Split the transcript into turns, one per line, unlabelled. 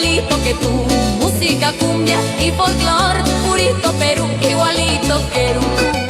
Igualito que tú, música, cumbia y folclor, purito Perú, igualito que tú.